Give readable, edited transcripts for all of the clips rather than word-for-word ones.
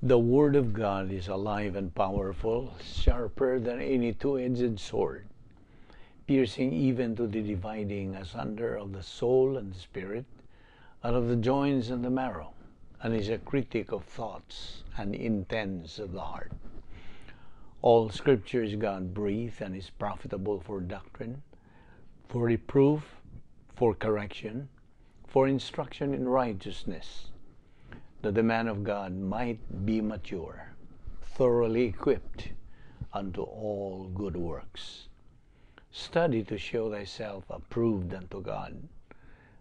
The Word of God is alive and powerful, sharper than any two-edged sword, piercing even to the dividing asunder of the soul and the spirit, and of the joints and the marrow, and is a critic of thoughts and intents of the heart. All Scripture is God-breathed and is profitable for doctrine, for reproof, for correction, for instruction in righteousness, that the man of God might be mature, thoroughly equipped unto all good works. Study to show thyself approved unto God,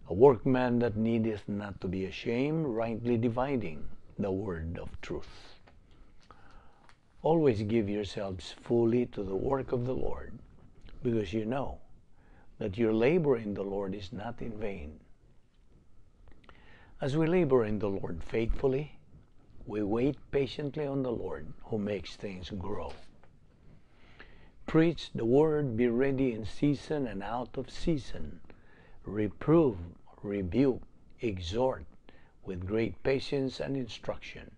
a workman that needeth not to be ashamed, rightly dividing the word of truth. Always give yourselves fully to the work of the Lord, because you know that your labor in the Lord is not in vain. As we labor in the Lord faithfully, we wait patiently on the Lord who makes things grow. Preach the word, be ready in season and out of season. Reprove, rebuke, exhort with great patience and instruction.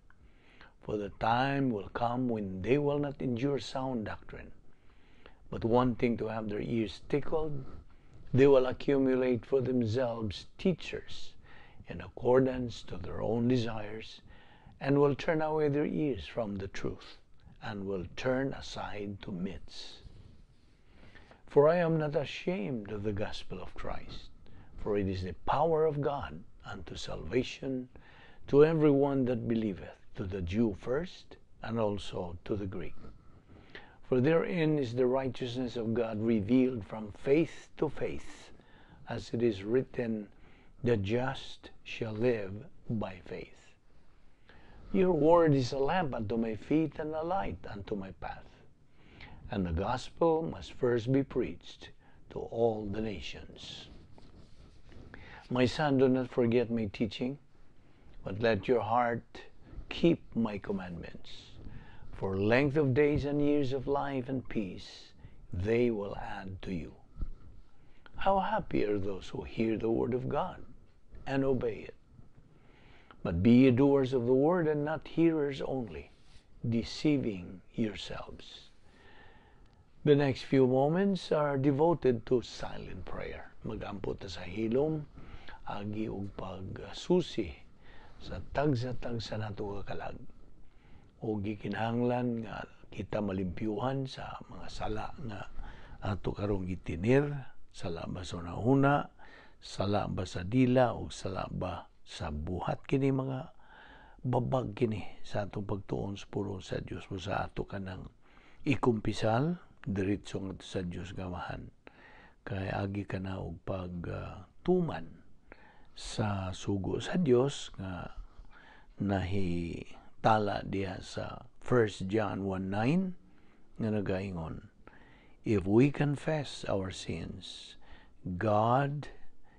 For the time will come when they will not endure sound doctrine, but wanting to have their ears tickled, they will accumulate for themselves teachers in accordance to their own desires, and will turn away their ears from the truth, and will turn aside to myths. For I am not ashamed of the gospel of Christ, for it is the power of God unto salvation to every one that believeth, to the Jew first, and also to the Greek. For therein is the righteousness of God revealed from faith to faith, as it is written, the just shall live by faith. Your word is a lamp unto my feet and a light unto my path. And the gospel must first be preached to all the nations. My son, do not forget my teaching, but let your heart keep my commandments. For length of days and years of life and peace, they will add to you. How happy are those who hear the word of God and obey it. But be ye doers of the word and not hearers only, deceiving yourselves. The next few moments are devoted to silent prayer. Magampo ta sa hilom, agi og pagsusi sa tagsa-tagsa nato ka kalag. O gikinahanglan nga kita malimpyuhan sa mga sala nga ato karong gitinir, sala ba sa hunahuna, sala ba sa dila, o sala ba sa buhat. Kini mga babag kini sa atong pagtuon sa pulong sa Dios mo sa ato kanang ikumpisal diretso ngadto sa Dios nga Amahan, kay agi ka na og pagtuman sa sugo sa Dios nga nahitala diha sa 1 John 1:9 nga nagaingon, "If we confess our sins, God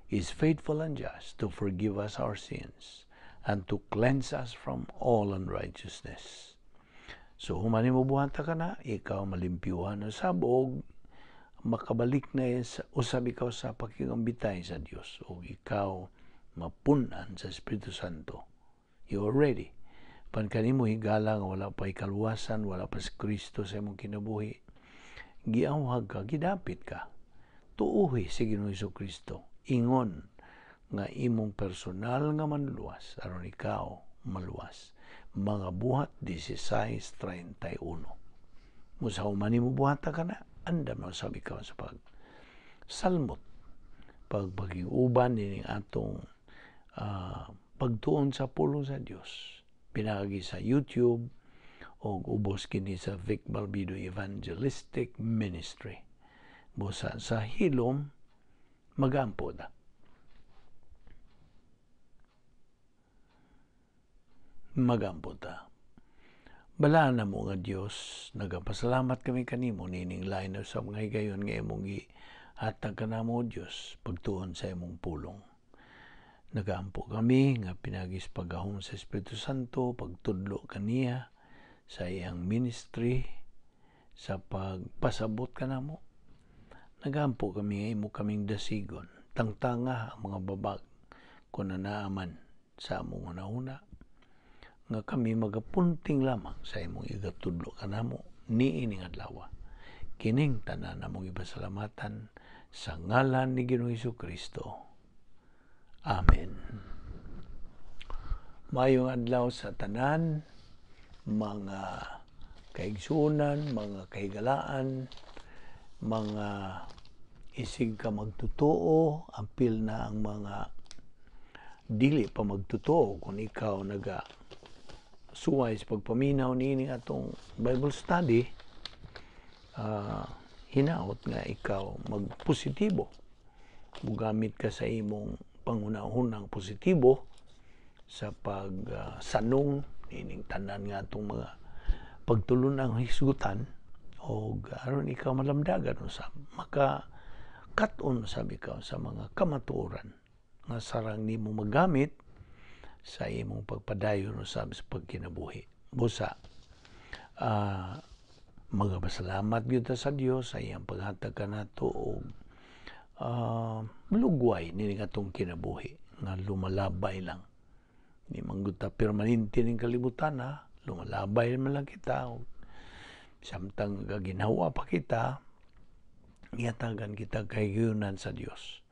is faithful and just to forgive us our sins and to cleanse us from all unrighteousness." So human nimo buhata kana, ikaw malimpyuhan na sab og makabalik na usab ikaw sa pakigambitay sa Dios o ikaw mapun-an sa Espiritu Santo. You are ready. Pan kanimo higala nga wala pa ikaluwasan, wala pa si Kristo sa imong kinabuhi, giawhag ka, gidapit ka. Tuuhi si Ginoong Kristo. Ingon nga imong personal nga manluwas aron ikaw maluwas. Mga Buhat 16:31. Musa human nimo buhata ka na, andam na usab ikaw sa pag salmot, pagpakiuban nining atong pagtuon sa pulong sa Dios pinaagi sa YouTube o ubos kini sa Vic Balbido Evangelistic Ministry. Busa sa hilom, magampo da. Magampo ta. Balaan na mo nga Dios, nagapasalamat kami kanimo nining lain na sa mga higayon nga imong gihatag kanamo, Dios, pagtuon sa imong pulong. Nagaampo kami nga pinagis paggahom sa Espiritu Santo, pagtudlo kaniya sa iyang ministry, sa pagpasabot kanamo. Nagampo kami nga imo kaming dasigon, tangtanga ang mga babag kung naaman sa among hunahuna. Nga kami magapunting lamang sa imong igatudlo kanamo niining adlaw. Kining tanan among ipasalamatan sa ngalan ni Ginoong Kristo. Amen. Maayong adlaw sa tanan, mga kaigsuonan, mga kahigalaan, mga isig ka magtotoo, apil na ang mga dili pa magtotoo. Kung ikaw naga suway sa pagpaminaw niini atong Bible study, hinaot nga ikaw magpositibo. Mugamit ka sa imong panghuna-hunang positibo sa pagsanong ining tanan nga atong mga pagtulun-ang hisgutan o aron ikaw malamdagan usab, maka kat-on usab ikaw sa mga kamatuoran nga sarang nimo magamit sa imong pagpadayon usab sa pagkinabuhi. Busa magapasalamat gyud ta sa Dios sa iyang paghatag kanato og lugway nining atong kinabuhi nga lumalabay lang. Di man gud ta permanente ning kalibutan ha, lumalabay man lang kita. Samtang ginawa pa kita, gihatagan kita kahigayunan sa Dios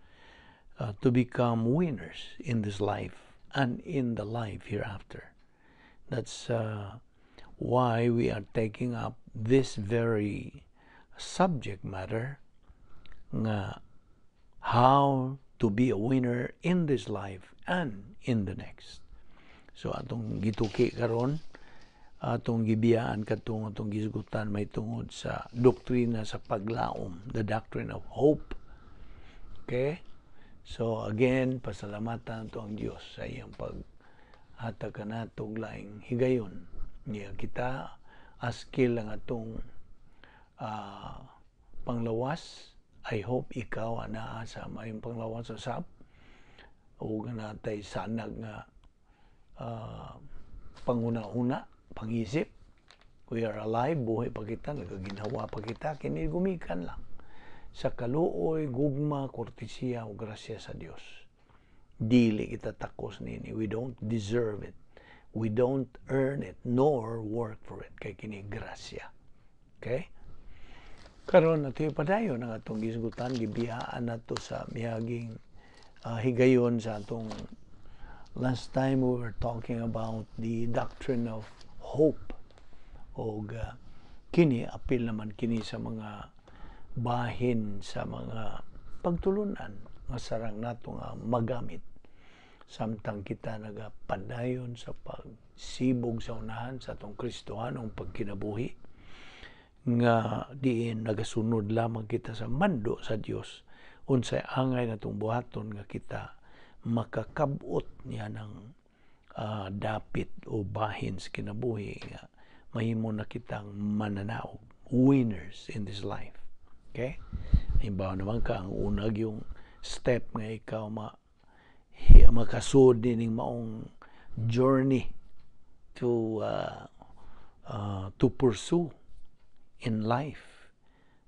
to become winners in this life and in the life hereafter. That's why we are taking up this very subject matter nga how to be a winner in this life and in the next. So atong gituki karon, atong gibiyaan katong atong gisgutan may tungod sa doktrina sa paglaom, the doctrine of hope. Okay? So again, pasalamatan to ang Dios sa iyang paghatag kanato og laing higayon. Niya kita askil ang atong panglawas. I hope ikaw anaa sa mayong panglawas usab ug natay sanag nga panguna-una, pangisip. We are alive, buhay pa kita, nagaginhawa pa kita, kini gumikan lang sa kaluoy, gugma, kortesiya o grasya sa Dios. Dili kita takos nini. We don't deserve it. We don't earn it nor work for it kay kini grasya. Okay? Karon ato padayon ang atong gisgutan, gibiyaan nato sa miyaging higayon sa atong last time. We were talking about the doctrine of hope og kini apil naman kini sa mga bahin sa mga pagtulunan nga sarang nato nga magamit samtang kita nagapadayon sa pagsibog sa unahan sa atong Kristohanong pagkinabuhi nga diin nagasunod lamang kita sa mando sa Dios unsay angay natong buhaton nga kita makakabot niya ng dapit o bahin sa kinabuhi nga mahimo na kitang mananaog, winners in this life. Okay? Halimbawa naman ka, ang unag yung step nga ikaw makasud ning maong journey to pursue in life,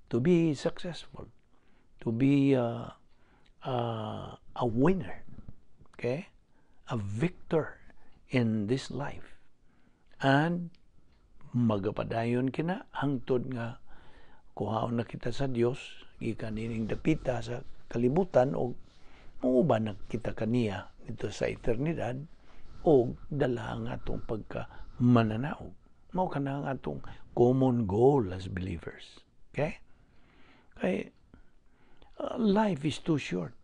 to be successful, to be a winner, okay, a victor in this life, and magapadayon kina hangtod nga kuhaon na kita sa Dios gikan nining dapita sa kalibutan og muuban na kita kaniya dito sa eternidad og dala ang atong pagka mananaog. Mao kana ang atong common goal as believers. Okay? Kay life is too short.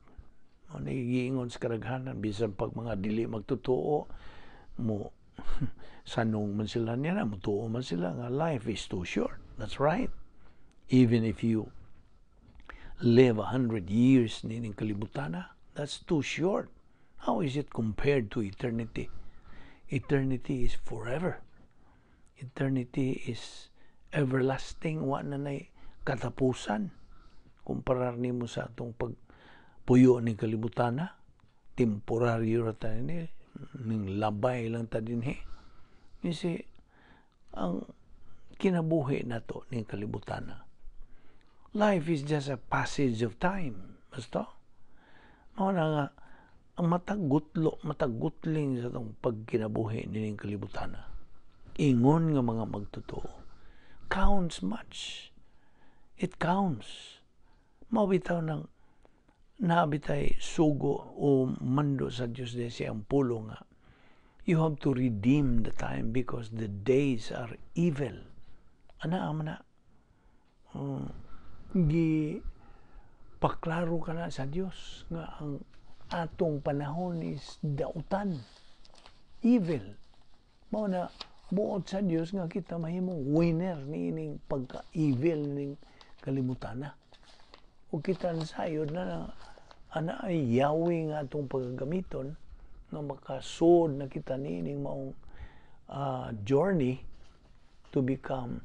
Mao giingon sa kadaghanan, bisan pag mga dili magtotoo mo sanong man sila niya na mutuo man sila nga life is too short. That's right. Even if you live 100 years nining kalibutana, that's too short. How is it compared to eternity? Eternity is forever. Eternity is everlasting, wa na nay katapusan. Kumparar nimo sa atong pagpuyo ning kalibutana, temporaryo ra ta ni, ning labay lang ta dinhi. You see, ang kinabuhi nato ning kalibutana, life is just a passage of time. Basta, mao na nga, Ang matag gutlo, matag gutling sa atong pagkinabuhi nining kalibutana, ingon nga mga magtotoo, counts much. It counts. Mao bitaw nang naa bitay sugo o mando sa Dios de siyang pulong nga you have to redeem the time because the days are evil. Ana man na. Gi paklaro ka na sa Dios nga ang atong panahon is dautan. Evil. Mao na buot sa Dios nga kita mahimong winner niining pagka-evil ning kalimutana. Ug kita nasayod na ana ay yawi nga atong paggamiton nga makasud na kita niining maong journey to become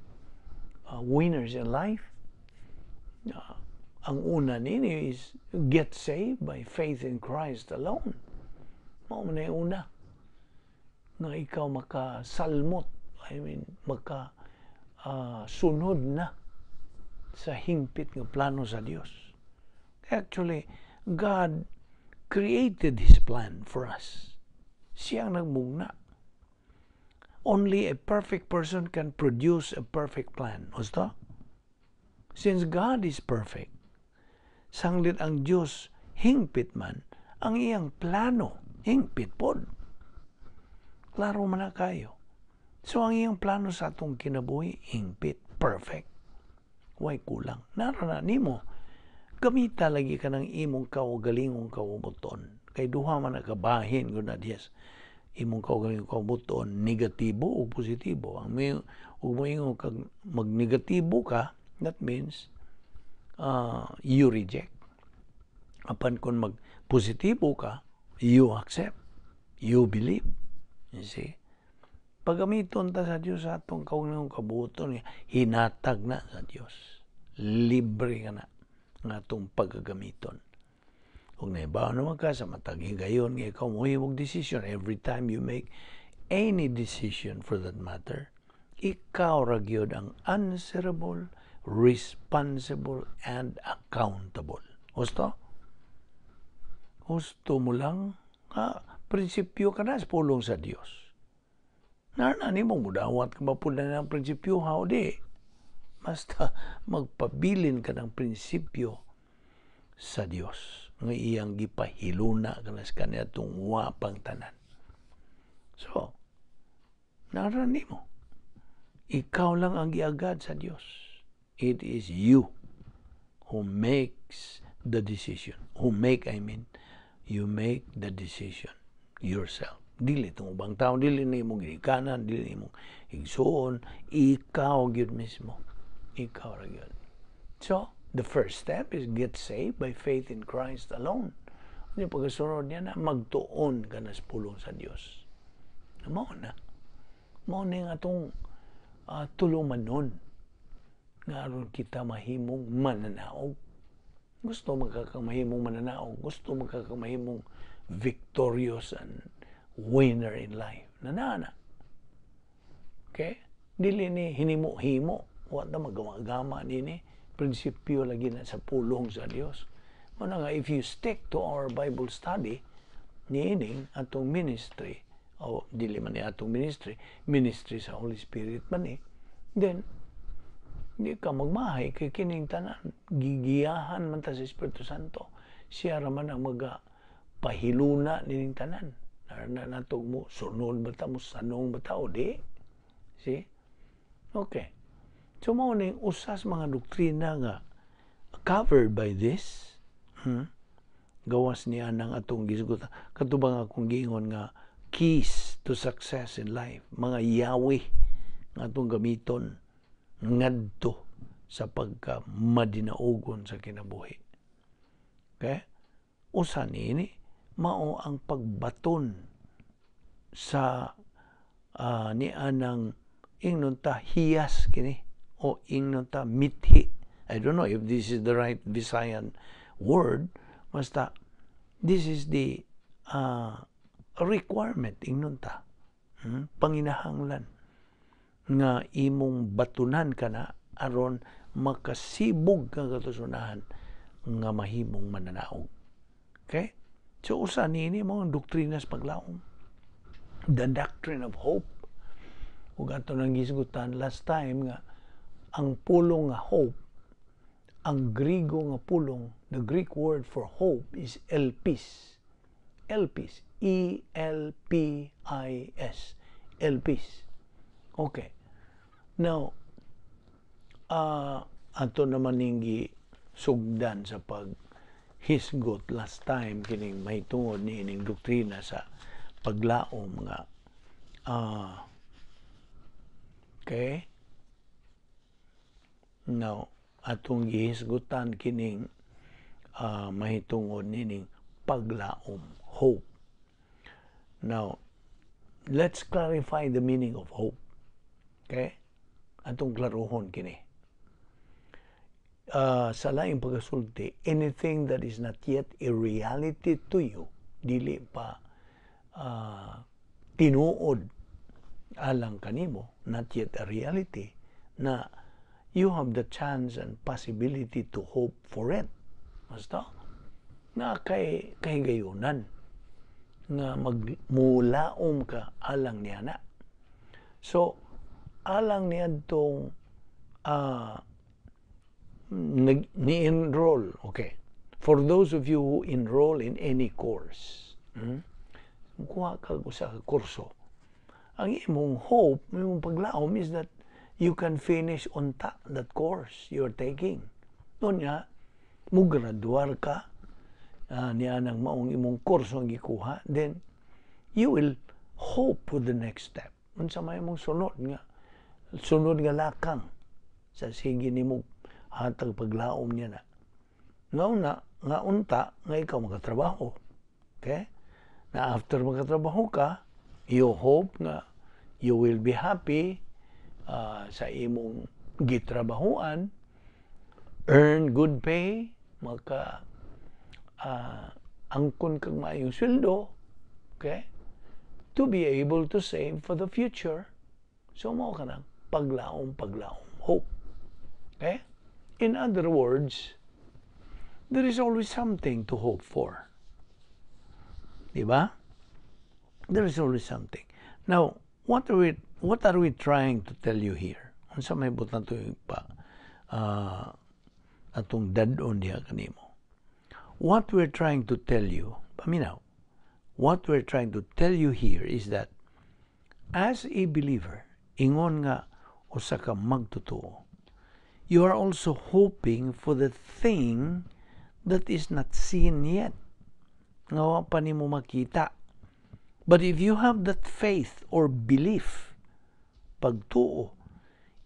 winners in life. Ang una nini is get saved by faith in Christ alone. Mao man ay una nga ikaw makasalmot, I mean, maka sunod na sa hingpit nga plano sa Dios. Actually, God created His plan for us. Siya ang nagmugna. Only a perfect person can produce a perfect plan. Gusto? Since God is perfect, sanglit ang Dios hingpit man, ang iyang plano, hingpit pod. Klaro man na kayo. So ang iyang plano sa atong kinabuhi, hingpit, perfect. Way kulang. Nara na nimo. Gamita lagi ka ng imong kaugalingong kaubuton. Kay duha man nakabahin gud na diyas. Imong kaugalingong kaubuton, negatibo o positibo. Ang may ug moingon kag magnegatibo ka, that means you reject. Apan kung magpositibo ka, you accept. You believe. You see? Pagamiton ta sa Dios sa atong kaugalingong kabuoton, hinatag na sa Dios. Libre ka na nga atong paggamiton. Kung naibaw naman ka sa matag higayon nga ikaw mohimog decision, every time you make any decision for that matter, ikaw ra gyud ang answerable, responsible, and accountable. Gusto? Gusto mo lang, ha, prinsipyo ka na sa pulong sa Dios. Narna nimo mudawat ka ba pud na ng prinsipyo ha o di. Basta magpabilin ka ng prinsipyo sa Dios nga iyang gipahiluna ka na sa kaniadtong wapang tanan. So, nara nimo. Ikaw lang ang giagad sa Dios. It is you who makes the decision. Who make, I mean, you make the decision yourself. Dili itong ubang tao, dili na imong ginikanan, dili na imong igsuon, ikaw gyud mismo. Ikaw ra gyud. So, the first step is get saved by faith in Christ alone. Ano pagkasunod niya na magtuon ka na sa pulong sa Dios. Mao na. Mao na yung atong tulumanon nga aron kita mahimong mananaog. Gusto magkakamahimong mananaog. Gusto magkakamahimong victorious and winner in life. Nanana. Okay? Dili ni hinimo-himo. Wa ta magama-gama nini. Prinsipyo lagi na sa pulong sa Dios. Mao nga if you stick to our Bible study, niining atong ministry, o dili man ni atong ministry, ministry sa Holy Spirit man ni, then di ka magmahay kay kining tanan gigiyahan man ta sa Espiritu Santo. Siya ra man ang maga pahiluna nining tanan. Na natog mo sunod ba ta mo, sanong ba ta o di? See? Okay. So mao ning usas mga doktrina nga covered by this, Gawas niya ng atong gisgutan. Katubang akong giingon nga keys to success in life, mga yawi nga atong gamiton ngadto sa pagka madinaugon sa kinabuhi. Okay? Usa niini mao ang pagbaton sa ni anang ingnon ta hiyas kini o ingnon ta mithi. I don't know if this is the right Visayan word, basta this is the requirement ingnon ta. Panginahanglan nga imong batunan ka na aron makasibog ka katusunahan nga mahimong mananaog. Okay? So usa niini mga doktrina sa paglaom. The doctrine of hope. Ug ato nang gisgutan last time nga ang pulong nga hope, ang Grigo nga pulong, the Greek word for hope is elpis. Elpis. E-L-P-I-S. Elpis. Okay. Now, ato naman ning sugdan sa pag hisgot last time kining may tungod ni ining doktrina sa paglaom nga okay. Now, atong gihisgutan kining mahitungod nining paglaom, hope. Now, let's clarify the meaning of hope, okay? Atong klarohon kini. Sa laing pagkasulti, anything that is not yet a reality to you, dili pa tinuod alang kanimo, not yet a reality, na you have the chance and possibility to hope for it. Basta, na kay kahigayunan nga magmulaom ka alang niya na. So, alang niadtong ni-enroll, okay. For those of you who enroll in any course, kuha ka usa ka kurso, ang imong hope, imong paglaom is that you can finish unta that course you're taking. Unya, mo graduar ka niya ng maong imong kurso ang gikuha, then you will hope for the next step. Unsa may imong sunod nga lakang sa sige nimo hatag paglaom niya na. Nga una, nga unta, nga ikaw makatrabaho. Okay? Na after makatrabaho ka, you hope nga you will be happy sa imong gitrabahuan, earn good pay, maka angkon kag maayong sweldo, okay? To be able to save for the future. So mao ka nang paglaom, paglaom, hope. Okay? In other words, there is always something to hope for. Di ba? There is always something. Now, what are we trying to tell you here? Unsa may butan to pa atong dad-on diha kanimo? What we're trying to tell you, paminaw, what we're trying to tell you here is that as a believer, ingon nga usa ka magtotoo, you are also hoping for the thing that is not seen yet. Nga wa pa nimo makita. But if you have that faith or belief, pagtuo,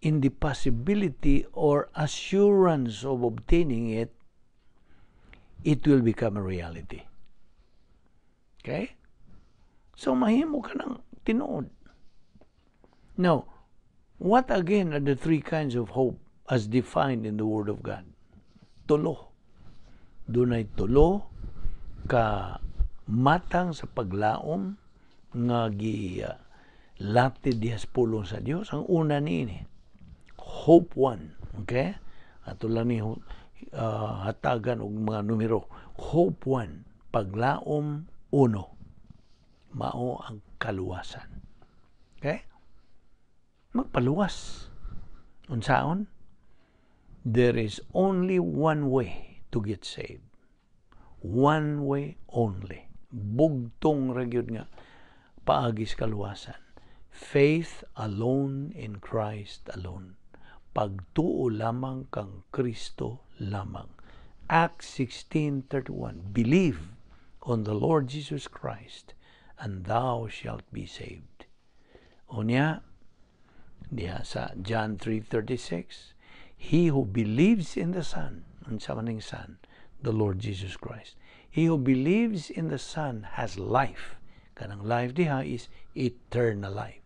in the possibility or assurance of obtaining it, it will become a reality. Okay? So, mahimo ka ng tinuod. Now, what again are the three kinds of hope as defined in the Word of God? Tulo. Dunay tulo ka matang sa paglaom nga gi latid diha sa pulong sa Dios. Ang una niini, hope one. Okay? Ato lang ni hatagan og mga numero. Hope one, paglaom uno. Mao ang kaluwasan. Okay? Magpaluwas. Unsaon? There is only one way to get saved. One way only. Bugtong ra gyud nga paagi sa kaluwasan. Faith alone in Christ alone. Pagtuo lamang kang Kristo lamang. Acts 16:31. Believe on the Lord Jesus Christ and thou shalt be saved. Unya, diha sa John 3:36, he who believes in the Son, unsa man ning Son? The Lord Jesus Christ. He who believes in the Son has life. Kanang life diha is eternal life.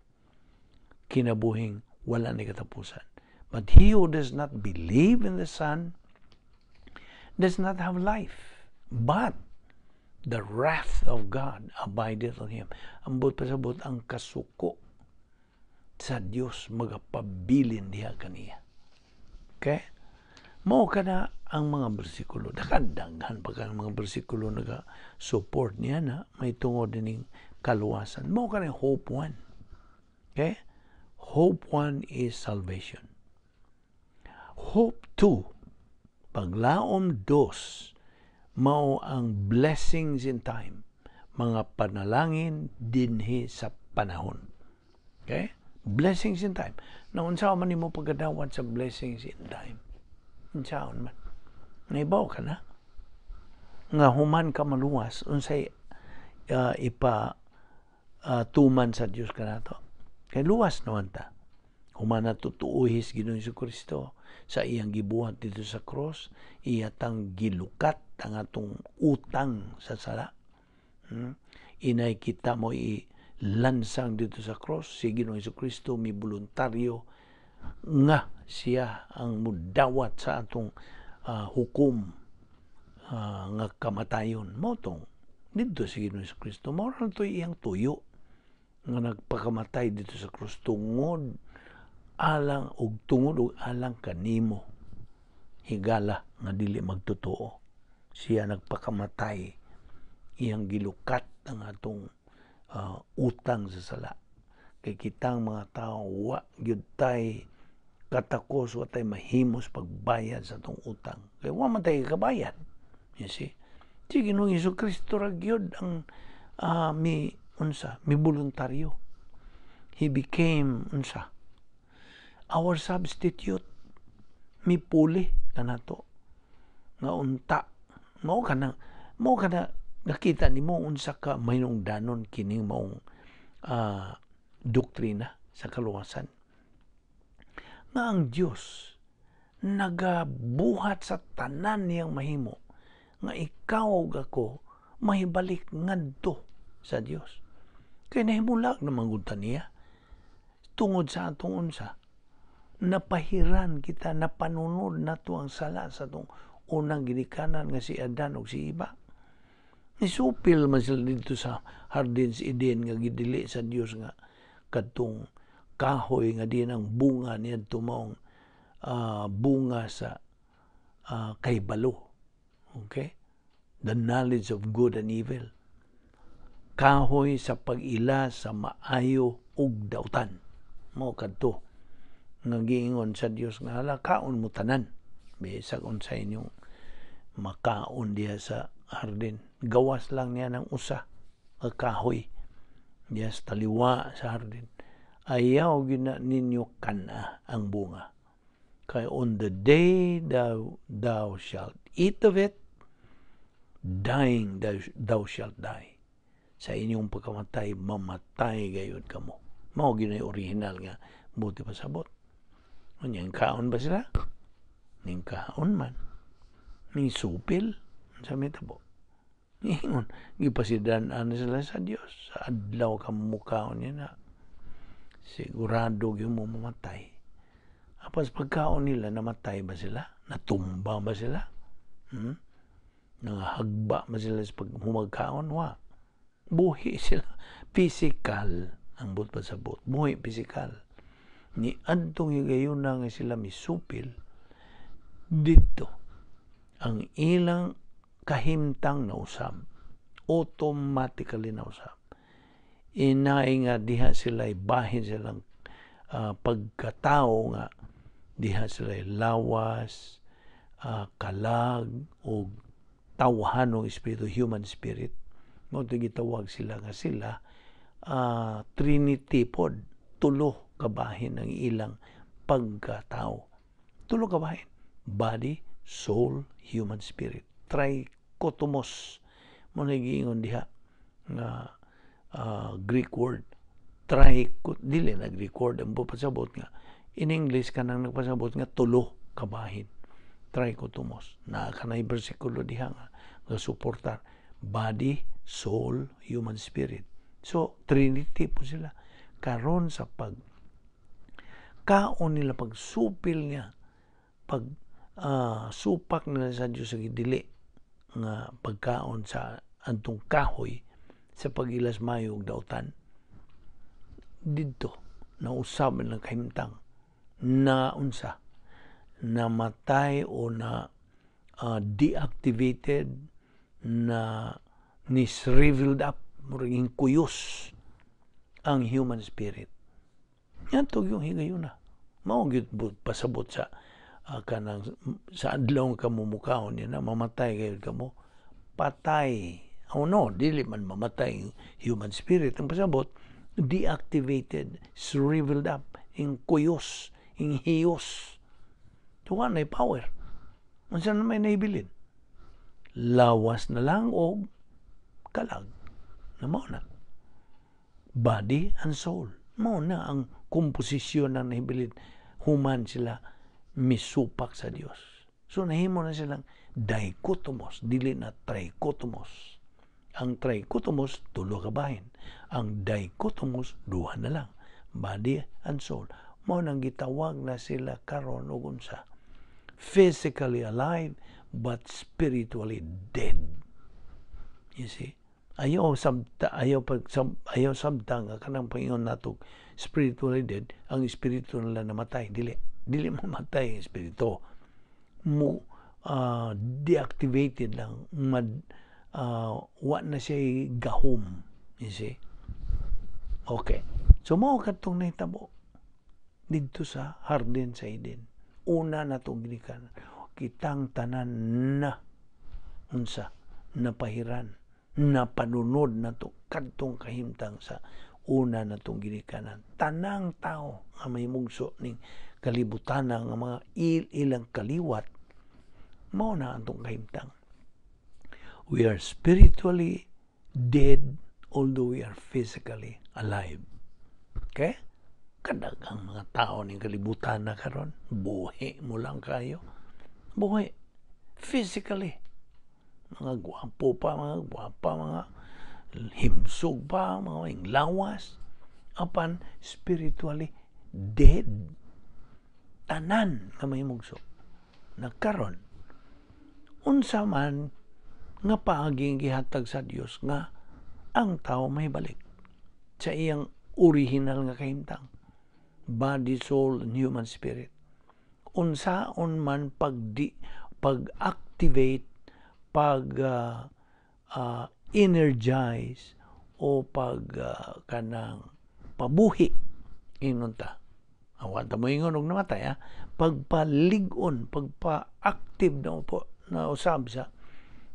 Kinabuhing wala ni katapusan. But he who does not believe in the Son does not have life. But the wrath of God abideth on him. Ambot pasabot, ang kasuko sa Dios magapabilin diha kaniya. Okay? Mao kana ang mga bersikulo. Daghan pa kang mga bersikulo naga support niya na may tungod dining kaluwasan. Mao kana hope one. Okay? Hope one is salvation. Hope two, paglaom dos, mao ang blessings in time, mga panalangin dinhi sa panahon. Okay? Blessings in time. Na unsa man nimo pagkadawat sa blessings in time? Unsaon man? Naibaw ka na? Nga human ka maluwas, unsay ipa tuman sa Dios kanato? Kay luwas naman ta. Human na tutuuhis Ginoong Kristo sa iyang gibuhat dito sa cross, iya tang gilukat ang atong utang sa sala. Inay kita mo i lansang dito sa cross, si Ginoong Kristo mi voluntaryo nga siya ang mudawat sa atong hukom nga kamatayon. Mao tong didto si Ginoong Kristo, mao ra to iyang tuyo nga nagpakamatay dito sa cross tungod alang og tungod og alang kanimo, higala nga dili magtotoo. Siya nagpakamatay, iyang gilukat ang atong utang sa sala. Kay kitang mga tao, wa gyud tay katakos, wa tay mahimos pagbayad sa atong utang. Kay wa man tay kabayad. You see? Si Ginoong Kristo ra gyud ang mi unsa, mi voluntaryo. He became unsa, our substitute. Mipuli kanato nga unta mao kana nakita nimo unsa ka mahinungdanon kining maong doktrina sa kaluwasan, nga ang Dios nagabuhat sa tanan niyang mahimo nga ikaw ug ako mahibalik ngadto sa Dios. Kay nahimulag naman gud ta niya tungod sa atong unsa, napahiran kita, napanunod nato ang sala sa atong unang ginikanan nga si Adan ug si Eva. Nisupil man sila dito sa Hardin sa Eden nga gidili sa Dios nga kadtong kahoy nga din ang bunga niya maong bunga sa kahibalo. Okay? The knowledge of good and evil. Kahoy sa pag-ila sa maayo ug dautan. Mao kadto nga giingon sa Dios nga hala, kaon mo tanan bisag unsa inyong makaon diha sa hardin. Gawas lang niya ng usa ka kahoy diha sa taliwa sa hardin. Ayaw gina ninyo kana ang bunga. Kay on the day thou shalt eat of it, dying thou shalt die. Sa inyong pagkamatay, mamatay gayud kamo. Mao gyud original nga buot pasabot. Unya, kaon ba sila? Ning kaon man. Ning supil sa mitabo. Ingon, gipasidan-an sila sa Dios. Sa adlaw ka mukaon niya na, sigurado gyud mo mamatay. Apas pagkaon nila, namatay ba sila? Natumba ba sila? Nangahagba ba sila sa paghumagkaon? Wa. Buhi sila. Physical ang buot pasabot. Buhi physical. Ni adtong higayon na nga sila misupil, didto ang ilang kahimtang nausab, automatically nausab. Inay nga diha sila bahin silang pagkatao nga diha sila lawas, kalag o tawhanong espiritu, human spirit. Mao gitawag sila nga sila Trinity pod, tulo kabahin ang ilang pagkatao. Tulo kabahin: body, soul, human spirit. Trichotomos mo na giingon diha nga Greek word. Tricho, dili na Greek word ang pasabot nga in English kanang nagpasabot nga tulo kabahin. Trichotomos. Na kanay bersikulo diha nga suportar body, soul, human spirit. So Trinity po sila. Karon sa pag kaon nila, pagsupil niya, pag supak nila sa Dios sa gidili nga pagkaon sa antong kahoy sa pagilas mayo ug dautan, didto nausab ng kahimtang na unsa Namatay o na deactivated, na ni shriveled up, murag kuyos ang human spirit. Yan to yung higayuna. Mao gyud pasabot sa kanang sa adlaw ka mumukaon niya na mamatay kayo kamo. Patay. Oh no, dili man mamatay ang human spirit. Ang pasabot, deactivated, shriveled up, ing kuyos, ing hiyos. Tuwa na power. Unsa na may naibilin? Lawas na lang og kalag. Na mao na. Body and soul. Mao na ang komposisyon ng nahibilin human sila misupak sa Dios. So nahimo na silang dichotomous, dili na trichotomous. Ang trichotomous, tulo ka bahin. Ang dichotomous, duha na lang. Body and soul. Mao nang gitawag na sila karon og unsa? Physically alive but spiritually dead. You see? Ayaw sabta, ayaw pag sab, ayaw sabta nga kanang Panginoon nato spiritually dead, ang espiritu nila namatay. Dili dili mamatay ang espiritu mo, deactivated lang, mad wa na siya gahom, you see? Okay, so mao kadtong nahitabo didto sa hardin sa Eden, una natong ginikan. Kitang tanan na unsa, napahiran, napanunod nato kadtong kahimtang sa una natong ginikanan. Tanang tao nga may mugso ning kalibutan nga mga ilang kaliwat, mao na atong kahimtang. We are spiritually dead although we are physically alive. Okay? Kadaghang mga tao ning kalibutan na karon, buhi mo lang kayo. Buhi. Physically. Mga gwapo pa, mga gwapa, mga himsog pa, mga lawas. Apan spiritually dead. Tanan nga may mugso. Nagkaron, unsa man nga paaging gihatag sa Dios nga ang tao may balik sa iyang original nga kahimtang, body, soul, and human spirit? Unsaon man pag di, pag-activate, pag energize o pag kanang pabuhi ingon ta? Awan ta mo ingon og namatay, ha? Pagpalig-on, pagpa-active na po na usab sa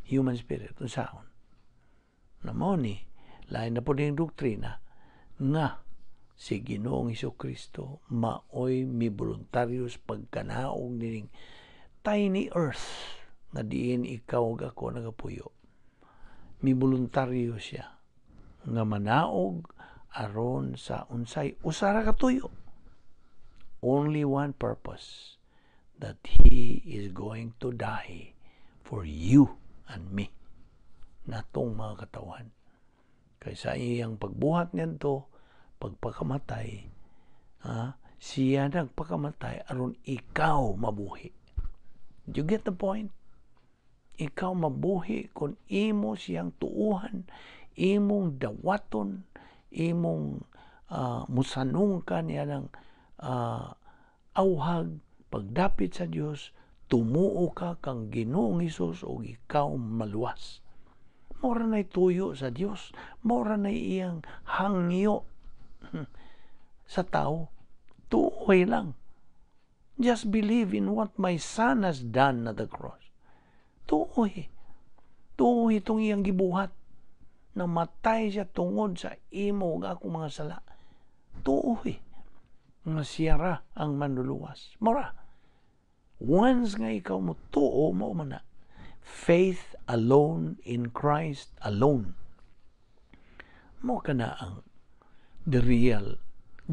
human spirit, unsaon na? Mao ni lain na po ning doktrina nga si Ginoong Kristo maoy mi voluntaryo sa pagkanaog nining tiny earth nga diin ikaw ug ako nagapuyo. Mi voluntaryo siya nga manaog aron sa unsay usa ra ka tuyo, only one purpose, that he is going to die for you and me, natong mga katawan. Kay sa iyang pagbuhat niadto, pagpakamatay, ha, siya nagpakamatay aron ikaw mabuhi. Do you get the point? Ikaw mabuhi kung imo siyang tuuhan, imong dawaton, imong musanong ka niya ng awhag, pagdapit sa Dios, tumuo ka kang Ginoong Hesus ug ikaw maluwas. Mora na tuyo sa Dios, mora na iyang hangyo sa tao. Tuoy lang. Just believe in what my son has done at the cross. Tuoy. Tuoy itong iyang gibuhat. Namatay siya tungod sa imo ug akong mga sala. Tuoy nga siya ra ang manluluwas. Mora. Once nga ikaw mo tuo, mao man na. Faith alone in Christ alone. Mo kana ang the real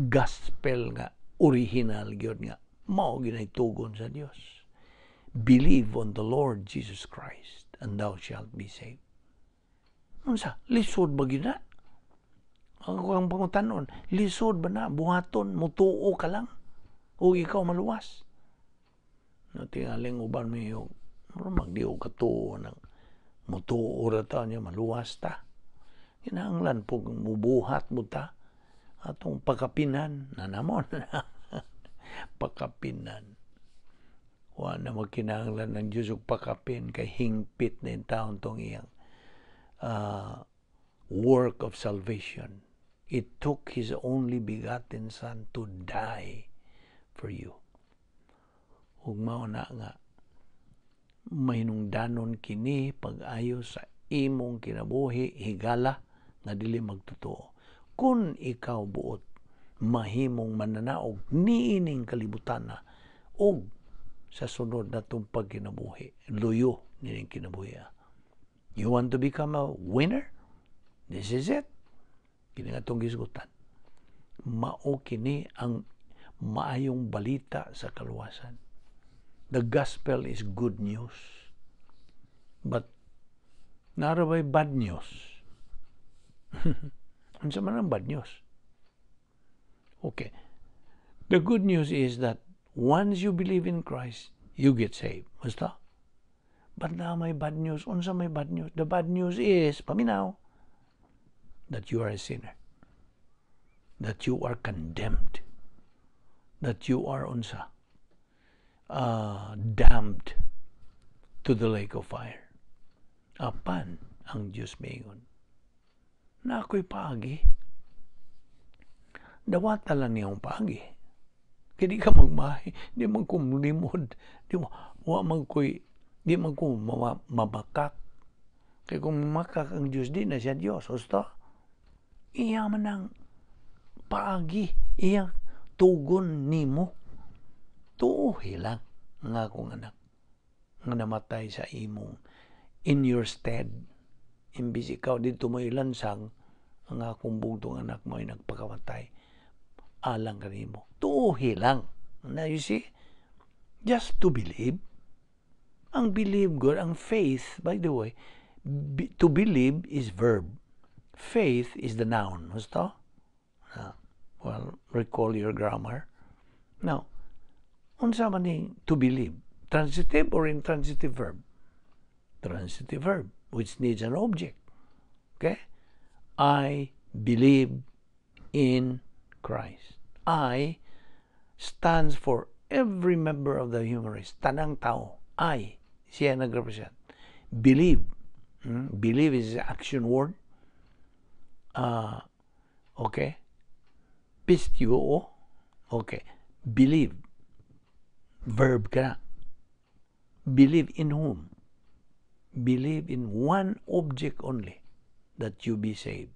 gospel nga original gyud nga mao ginay tugon sa Dios. Believe on the Lord Jesus Christ and thou shalt be saved. Unsa? Lisod ba gyud na? Ang akong pangutanon, lisod ba na buhaton, mutuo ka lang o ikaw maluwas? No, tingaling uban mo yung magdi og katuo ng mutuo ra ta niya maluwas ta. Kinahanglan po mubuhat mo ta atong pakapinan na namon pakapinan. Wa na magkinahanglan ng Diyos og pakapin kay hingpit na intawon tong iyang work of salvation. It took His only begotten Son to die for you. Ug mao na nga mahinungdanon kini pag-ayo sa imong kinabuhi, higala nga dili magtotoo. Kung ikaw buot mahimong mananaog niining kalibutan na og sa sunod natong pagkinabuhi, luyo nining kinabuhi. You want to become a winner? This is it. Kini nga atong gisgutan. Mao kini ang maayong balita sa kaluwasan. The gospel is good news. But naa ra bay bad news? Unsa man ang bad news? Okay. The good news is that once you believe in Christ, you get saved. Basta? But naa may bad news. Unsa may bad news? The bad news is, paminaw, that you are a sinner. That you are condemned. That you are unsa? Damned to the lake of fire. Apan ang Diyos miingon, "Naa ko'y paagi. Dawata lang niyang paagi." Kaya di ka magmahi, di man ko limod, di mo, wa man ko'y, di man ko mamakak. Kaya kung mamakak ang Diyos, di na siya Diyos. Husto? Iya man ang paagi, iya tugon nimo. Tuuhi lang nga akong anak nga namatay sa imong in your stead. Imbis ikaw dito mo ilansang, ang akong bugtong anak mo ay nagpakamatay alang kanimo. Tuuhi lang. Now you see, just to believe. Ang believe God, ang faith, by the way, to believe is verb. Faith is the noun. Husto? Well, recall your grammar. Now, unsa man ni to believe? Transitive or intransitive verb? Transitive verb, which needs an object. Okay? I believe in Christ. I stands for every member of the human race. Tanang tao. I. Siya nag-represent. Believe. Believe is an action word. Okay? Pisteuo. Okay. Believe. Verb ka na. Believe in whom? Believe in one object only, that you be saved.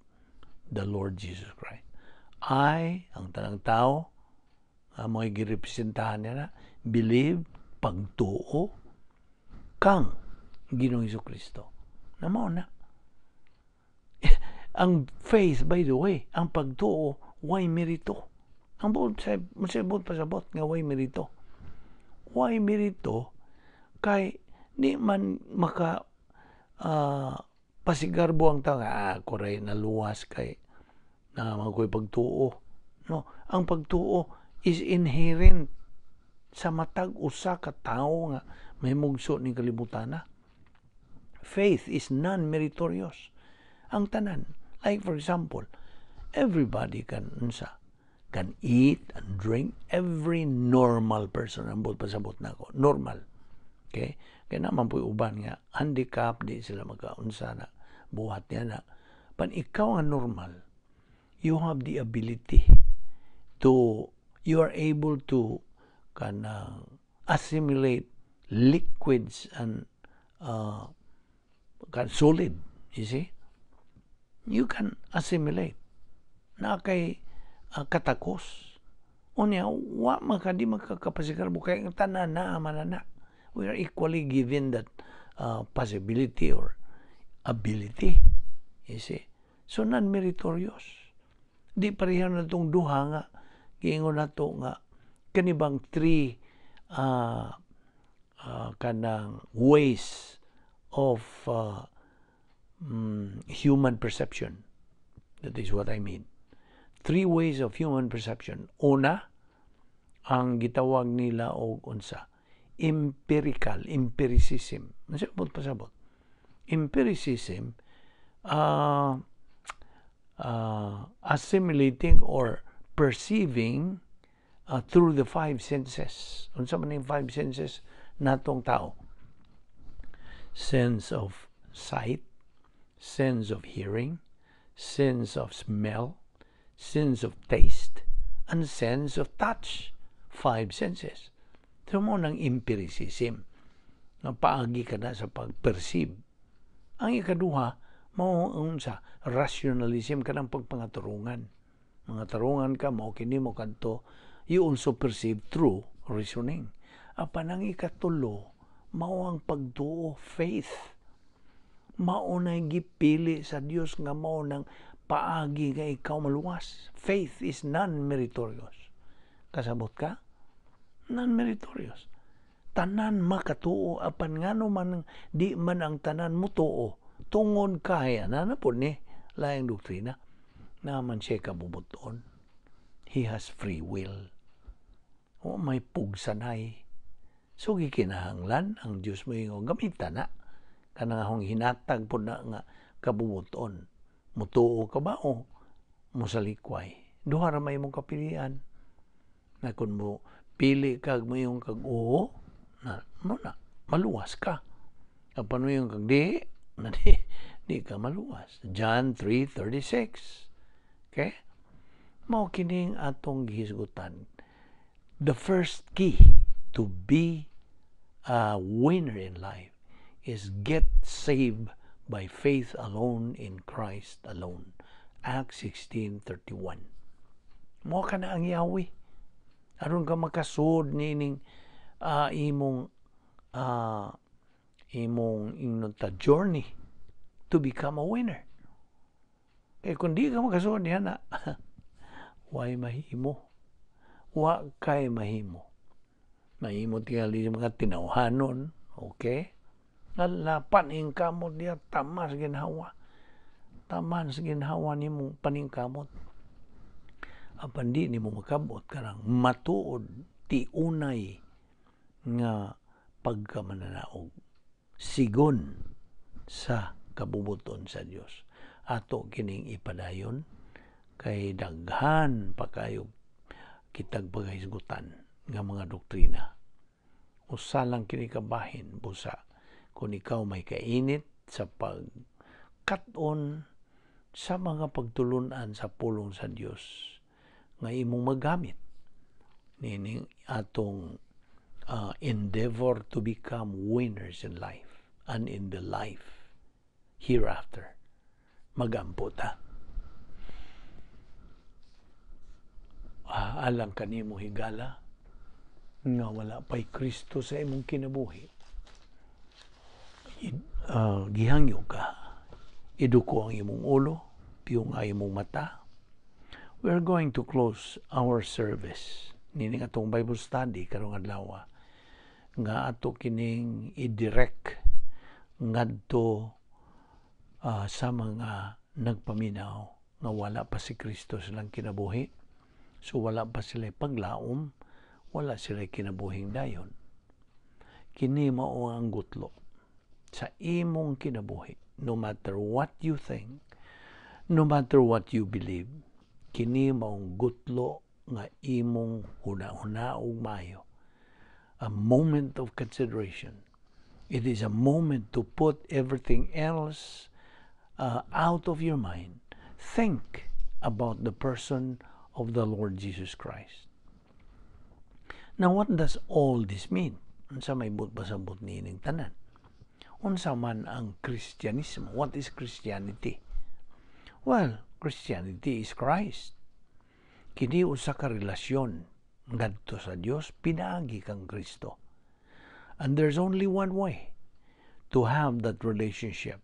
The Lord Jesus Christ. I, ang tanang tao, ang mga girepresentahan niya na, believe, pagtuo, kang Ginoong Kristo. Na mao na. Ang faith, by the way, ang pagtuo, way merito. Ang buot sa buot pasabot nga way merito. Way merito kay di man maka pasigarbo ang tao, ah, kuray naluwas kay naa man ko'y pagtuo. No, ang pagtuo is inherent sa matag usa ka tawo nga mahimugso ning kalibutan na. Faith is non-meritorious. Ang tanan, like for example, everybody can unsa, can eat and drink. Every normal person, ang buot pasabot nako, normal. Okay? Kaya naa man po'y uban nga handicap, di sila makaunsa na buhat niya na. Pan ikaw ang normal, you have the ability to, you are able to kanang assimilate liquids and kan solid, you see? You can assimilate. Naa kay katakos. Unya, wa man ka, di makakapasigarbo kay ang tanan na man na. We are equally given that possibility or ability. You see? So, non-meritorious. Di pareha na itong duha nga, giingon nato nga, kanibang three kanang ways of human perception. That is what I mean. Three ways of human perception. Una, ang gitawag nila og unsa? Empirical, empiricism. Unsa buot pasabot? Empiricism, assimilating or perceiving through the five senses. Unsa man yung five senses? natong tao. Sense of sight, sense of hearing, sense of smell, sense of taste, and sense of touch. Five senses. So mao nang empiricism. Nga paagi ka na sa pag-perceive. Ang ikaduha, mao ang sa rationalism, kanang pagpangaturungan. Mga tarungan ka, mao kini mo kadto, you also perceive through reasoning. Apan ang ikatulo, mao ang pagtuo, faith. Mao na gipili sa Dios nga mao nang paagi nga ikaw maluwas. Faith is non-meritorious. Kasabot ka? Non-meritorious. Tanan makatuo, apan ngano man di man ang tanan mutuo? Tungod kay ana na pod ni laing doktrina naman siya kabubuton. He has free will. O may pugsanay. So gikinahanglan ang Dios mo ingon gamita na kanang akong hinatag pod na nga kabubuton. Mutuo ka ba o mosalikway? Duha ra may imong kapilian. Na kung mo pili kag mo yung kag oo, na mo na maluwas ka. Apan mo yung kag di, na di ka maluwas. John 3:36. Okay? Mao kining atong gihisgutan. The first key to be a winner in life is get saved by faith alone in Christ alone. Acts 16:31. Mao ka na ang yawi. Aron ka makasud nining imong ingnon ta journey to become a winner. Kay kung di ka makasud niya na, way mahimo. Wa kay mahimo. Mahimo tingali sa mga tinawhanon, okay? Ala, paningkamot diya, tamas ginhawa. Taman sa ginhawa nimo paningkamot. Apan di nimo makabot karang matuod tiunay nga pagkamananaog sigon sa kabubuton sa Dios. Ato kining ipadayon kay daghan pa kayo kitag paghisgutan nga mga doktrina. Usa lang kini kabahin, busa kung ikaw may kainit sa pagkat-on sa mga pagtulunan sa pulong sa Dios nga imong magamit nining atong endeavor to become winners in life and in the life hereafter. Magampo ta. Alang kanimo, higala, nga wala pa'y Kristo sa imong kinabuhi. Gihangyo ka. Iduko ang imong ulo, piyong ang imong mata. We are going to close our service nining atong Bible study karong adlaw nga ato kining i-direct ngadto sa mga nagpaminaw nga wala pa si Kristo silang kinabuhi. So wala pa sila paglaom, wala sila kinabuhing dayon. Kini mao ang gutlo sa imong kinabuhi. No matter what you think, no matter what you believe, kini maong gutlo nga imong huna-huna og maayo. A moment of consideration. It is a moment to put everything else out of your mind. Think about the person of the Lord Jesus Christ. Now, what does all this mean? Unsa may buot pasabot niining tanan? Unsa man ang Kristyanismo? What is Christianity? Well, Christianity is Christ. Kini usa ka relasyon ngadto sa Dios pinaagi kang Kristo. And there's only one way to have that relationship.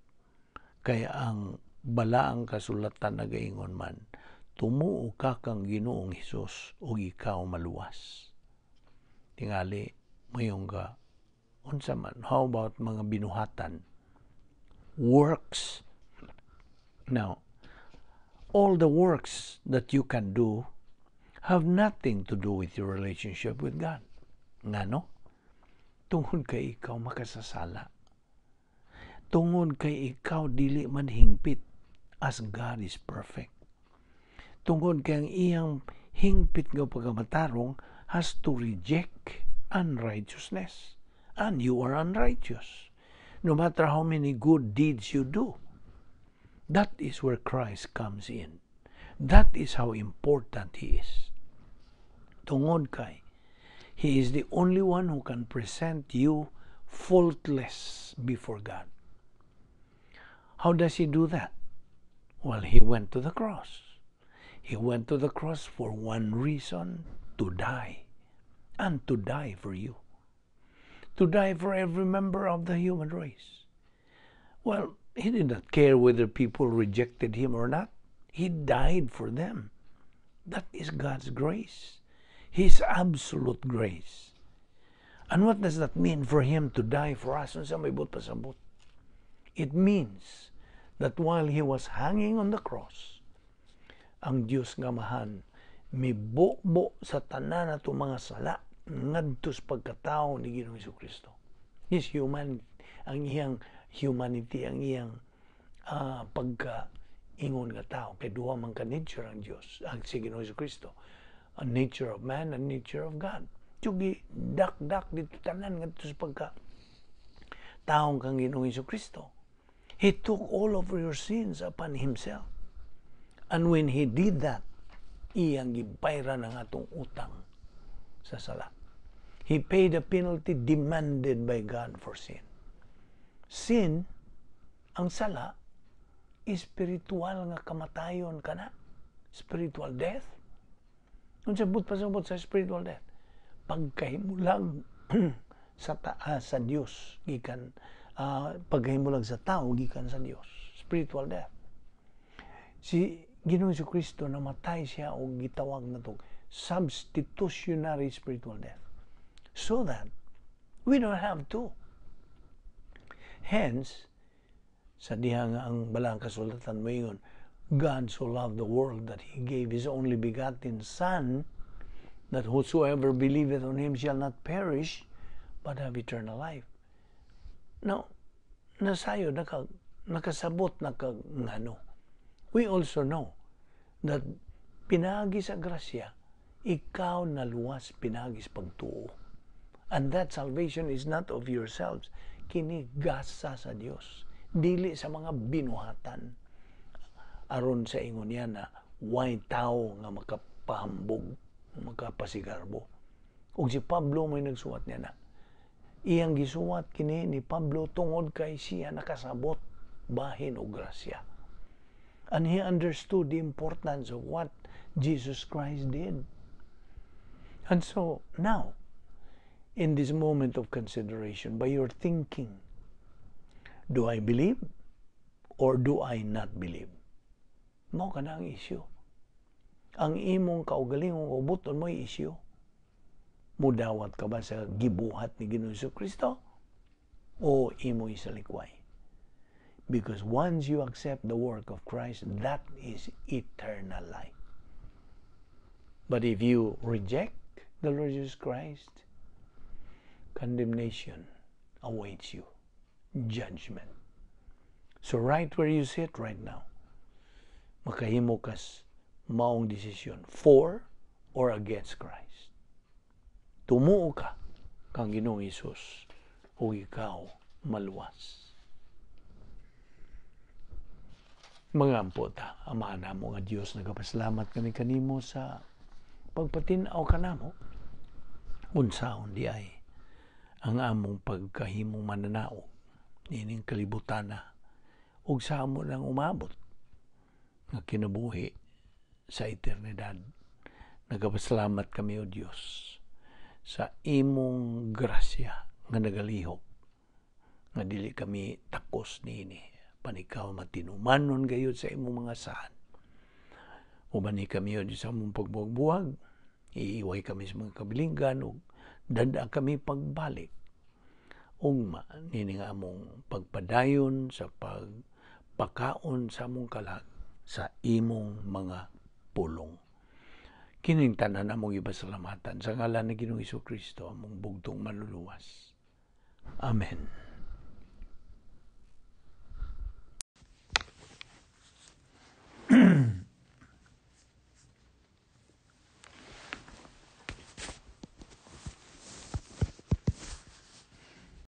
Kaya ang balaang kasulatan nagaingon man, tumuo ka kang Ginoong Hesus ug ikaw maluwas. Tingali, mayong ka, unsa man, how about mga binuhatan? Works. Now, all the works that you can do have nothing to do with your relationship with God. Ngano? Tungod kay ikaw makasasala. Tungod kay ikaw dili man hingpit as God is perfect. Tungod kay ang iyang hingpit nga pagkamatarong has to reject unrighteousness. And you are unrighteous, no matter how many good deeds you do. That is where Christ comes in. That is how important He is. Tungod kay He is the only one who can present you faultless before God. How does He do that? Well, He went to the cross. He went to the cross for one reason: to die, and to die for you, to die for every member of the human race. Well, He did not care whether people rejected Him or not. He died for them. That is God's grace, His absolute grace. And what does that mean for Him to die for us? Unsa may buot pasabot? It means that while He was hanging on the cross, ang Dios nga Amahan mibubo sa tanan nato mga sala ngadto sa pagkatao ni Ginoong Kristo. His human, ang iyang humanity, ang iyang pagka ingon nga tao, kay duha man ka nature ang Dios, ang si Ginoong Kristo, a nature of man and nature of God. So dak-dak dito tanan ngadto sa pagka taong kang Ginoong Kristo. He took all of your sins upon Himself. And when He did that, iyang gibayran ang atong utang sa sala. He paid the penalty demanded by God for sin. Sin, ang sala, spiritual nga kamatayon kana. Spiritual death. Unsa buot pasabot sa spiritual death? Pagkahimulag sa taas sa Dios gikan pagkahimulag sa tao gikan sa Dios. Spiritual death. Si Ginoong Kristo, namatay siya og gitawag nato substitutionary spiritual death, so that we don't have to. Hence, sa diha nga ang Balaang Kasulatan moingon, "God so loved the world that He gave His only begotten Son, that whosoever believeth on Him shall not perish, but have eternal life." Now, nasayo, nakasabot na kag ngano. We also know that pinagi sa grasya, ikaw naluwas pinagi sa pagtuo. And that salvation is not of yourselves. Kini gasa sa Dios. Dili sa mga binuhatan. Aron sa ingon niya na way tao nga makapahambog, makapasigarbo. Ug si Pablo may nagsuwat niya na. Iyang gisuwat kini ni Pablo tungod kay siya nakasabot bahin og grasya. And he understood the importance of what Jesus Christ did. And so now, in this moment of consideration, by your thinking, do I believe or do I not believe? Mao kana ang issue. Ang imong kaugalingong kaubuton mo issue. Mudawat ka ba sa gibuhat ni Ginoong Kristo o imo isalikway? Because once you accept the work of Christ, that is eternal life. But if you reject the Lord Jesus Christ, condemnation awaits you, judgment. So right where you sit right now, makahimo kas maong desisyon, for or against Christ. Tumuo ka kang Ginoong Hesus ug ikaw maluwas. Mangampo ta. Ama namo nga Dios, nagapasalamat kami kanimo sa pagpatin-aw kanamo. Unsaon diay ang among pagkahimong mananaog niining kalibutana ug sa amo nang umabot nga kinabuhi sa eternidad. Nagapasalamat kami, o Dios, sa imong grasya nga nagalihok nga dili kami takos niini, apan ikaw matinumanon gayud sa imong mga saan. Ubani kami, o Diyos, sa among pagbuwag-buwag, iiway kami sa mga kabilinggan ug dada kami pagbalik. Ugma nini nga among pagpadayon sa pagpakaon sa among kalag sa imong mga pulong. Kining tanan among ipasalamatan sa ngalan ni Ginoong Kristo, among bugtong Manluluwas. Amen.